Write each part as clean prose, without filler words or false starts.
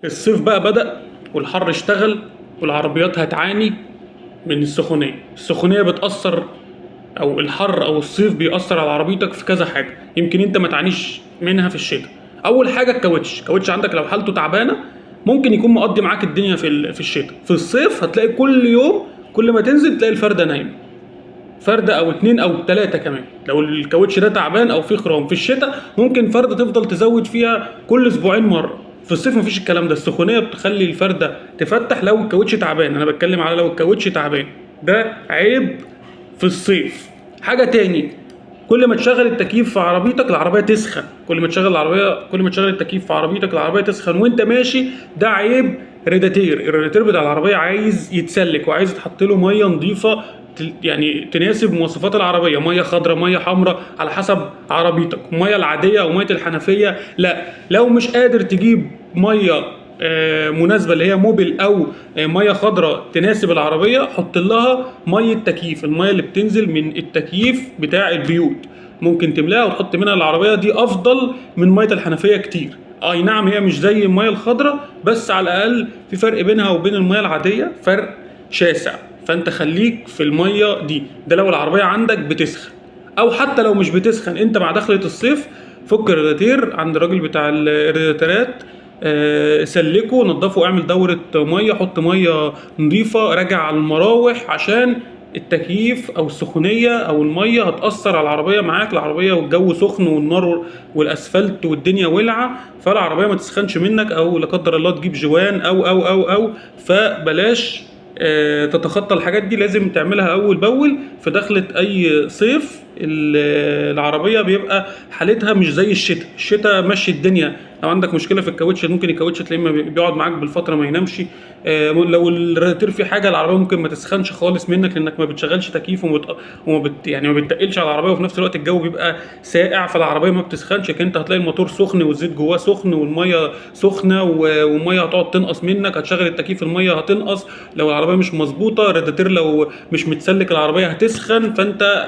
الصيف بقى بدأ والحر اشتغل والعربيات هتعاني من السخونية. السخونية بتأثر، أو الحر أو الصيف بيأثر على عربيتك في كذا حاجة يمكن أنت ما تعانيش منها في الشتاء. أول حاجة الكاوتش، الكاوتش عندك لو حالته تعبانة ممكن يكون مقضي معاك الدنيا في الشتاء. في الصيف هتلاقي كل يوم كل ما تنزل تلاقي الفردة نايمة، فردة أو اتنين أو تلاتة كمان لو الكاوتش ده تعبان أو فيه خرام. في الشتاء ممكن فردة تفضل تزود فيها كل أسبوعين مرة، في الصيف مفيش الكلام ده. السخونية بتخلي الفردة تفتح لو الكاوتش تعبان، أنا بتكلم على لو الكاوتش تعبان، ده عيب في الصيف. حاجة تاني، كل ما تشغل التكييف في عربيتك العربية تسخن، كل ما تشغل العربية، كل ما تشغل التكييف في عربيتك العربية تسخن وانت ماشي، ده عيب رادياتير. الرادياتير بتاع العربية عايز يتسلك وعايز يتحط له مية نظيفة يعني تناسب مواصفات العربية، مية خضراء مية حمراء على حسب عربيتك، المية العادية أو مية الحنفية لا. لو مش قادر تجيب مية مناسبة اللي هي موبيل أو مية خضراء تناسب العربية، حط لها مية تكييف، المية اللي بتنزل من التكييف بتاع البيوت ممكن تملاها وتحط منها العربية، دي أفضل من مية الحنفية كتير. أي نعم هي مش زي المية الخضراء، بس على الأقل في فرق بينها وبين المية العادية، فرق شاسع. فأنت خليك في المية دي، ده لو العربية عندك بتسخن، أو حتى لو مش بتسخن أنت مع دخلة الصيف فك الرادياتير عند الراجل بتاع الرادياتيرات، سلكه نضفه، اعمل دورة مية، حط مية نظيفة، راجع على المراوح عشان التكييف او السخونية او المية هتأثر على العربية معاك. العربية والجو سخن والنار والاسفلت والدنيا ولعة، فالعربية ما تسخنش منك، او لا قدر الله تجيب جوان او او او او فبلاش تتخطى الحاجات دي، لازم تعملها اول باول في دخلة اي صيف. العربية بيبقى حالتها مش زي الشتاء، الشتاء ماشي الدنيا. لو عندك مشكلة في الكاوتش ممكن الكاوتش تلاقيه بيقعد معاك بالفترة ما ينامش. لو الرادياتير فيه حاجة العربية ممكن ما تسخنش خالص منك، لأنك ما بتشغلش تكييف وما بت يعني ما بتقلش على العربية، وفي نفس الوقت الجو بيبقى ساقع فالعربية ما بتسخنش. لكن انت هتلاقي الموتور سخن والزيت جواه سخن والمية سخنة والمية هتقعد تنقص منك، هتشغل التكييف المية هتنقص. لو العربية مش مظبوطة، الرادياتير لو مش متسلك العربية هتسخن. فانت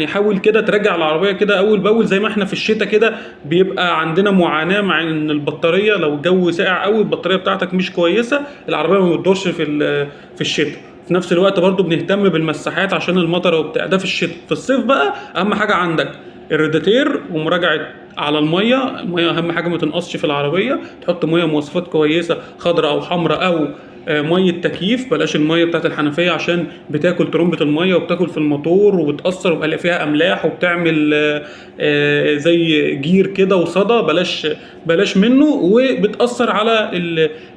حاول كده تراجع العربية كده أول بأول. زي ما احنا في الشتاء كده بيبقى عندنا معاناة مع إن البطارية لو الجو ساقع أوي البطارية بتاعتك مش كويسة، العربية ما بتدورش في الشتاء. في نفس الوقت برضو بنهتم بالمساحات عشان المطر وبتاع ده في الشتاء. في الصيف بقى أهم حاجة عندك الرادياتير ومراجعة على المية، المية أهم حاجة ما تنقصش في العربية، تحط مية مواصفات كويسة خضراء أو حمراء أو مية تكييف، بلاش المية بتاعت الحنفية عشان بتاكل ترمبة المية وبتاكل في الموتور وبتأثر وبقى فيها أملاح وبتعمل زي جير كده وصدى، بلاش منه، وبتأثر على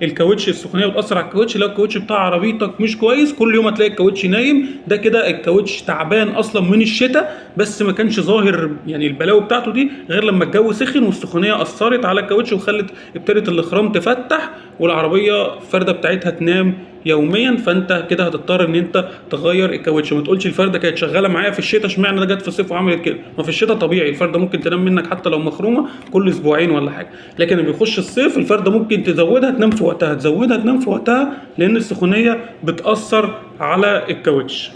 الكاوتش. السخونية بتأثر على الكاوتش. لو الكاوتش بتاع عربيتك مش كويس كل يوم هتلاقي الكاوتش نايم، ده كده الكاوتش تعبان أصلا من الشتاء، بس ما كانش ظاهر البلاوي بتاعته دي غير لما الجو سخن والسخونية أثرت على الكاوتش وخلت ابتدت الإخرام تفتح والعربية الفردة بتاعتها تنام يوميا. فانت كده هتضطر ان انت تغير الكاوتش. ما تقولش الفرده كانت شغاله معايا في الشتاء اشمعنى ده جت في الصيف وعملت كده، ما في الشتاء طبيعي الفرده ممكن تنام منك حتى لو مخرومه كل اسبوعين ولا حاجه، لكن لما بيخش الصيف الفرده ممكن تزودها تنام في وقتها، تزودها تنام في وقتها، لان السخونيه بتاثر على الكاوتش.